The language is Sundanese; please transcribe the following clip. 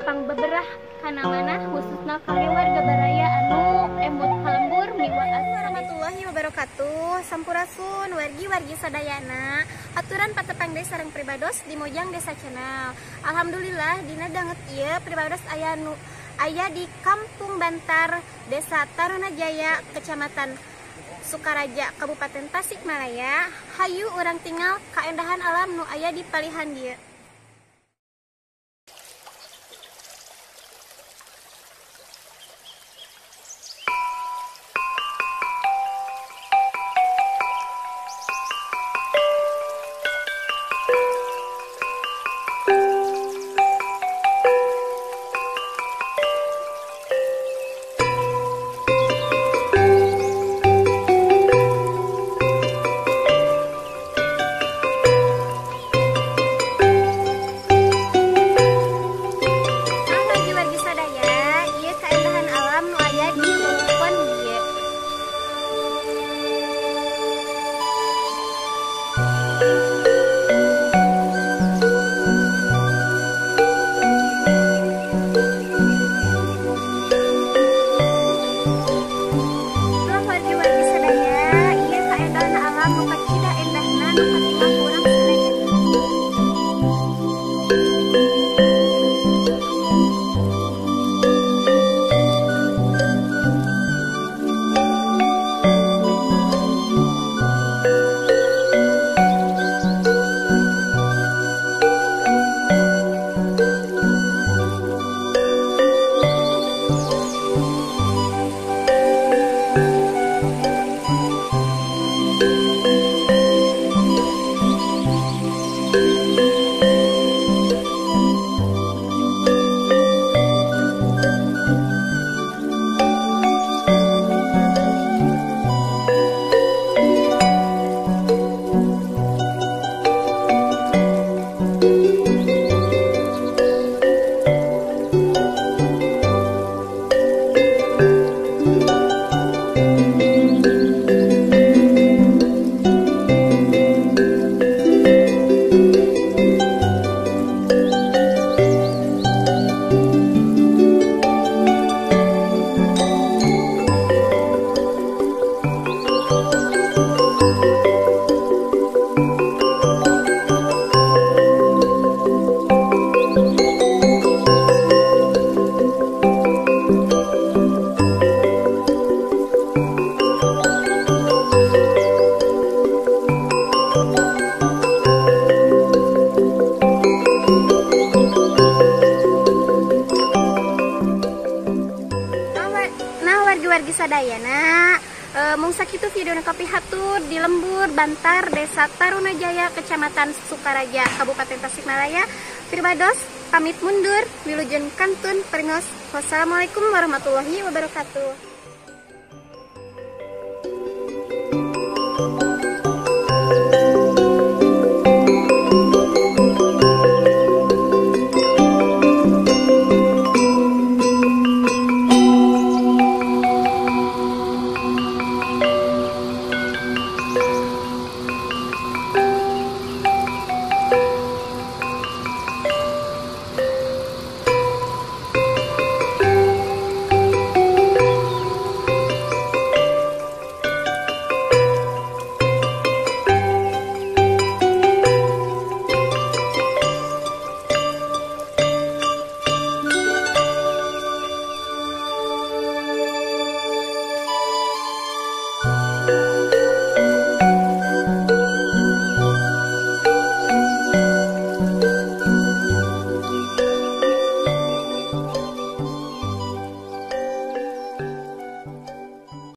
Pangbeberah kana manah khususna kangge warga baraya anu emut ka lembur miwah. Warahmatullahi wabarakatuh. Sampurasun wargi-wargi sadayana. Aturan patepang deui sareng pribados di Mojang Desa Channel. Alhamdulillah dina danget ieu pribados aya nu aya di Kampung Bantar, Desa Tarunajaya, Kecamatan Sukaraja, Kabupaten Tasikmalaya. Hayu urang tinggal kaendahan alam nu aya di palihan dieu. Wargi sadayana, mung sakitu video nu kapihatur di lembur Bantar, Desa Tarunajaya, Kecamatan Sukaraja, Kabupaten Tasikmalaya. Pribados pamit mundur, wilujeng kantun pringos. Wassalamualaikum warahmatullahi wabarakatuh.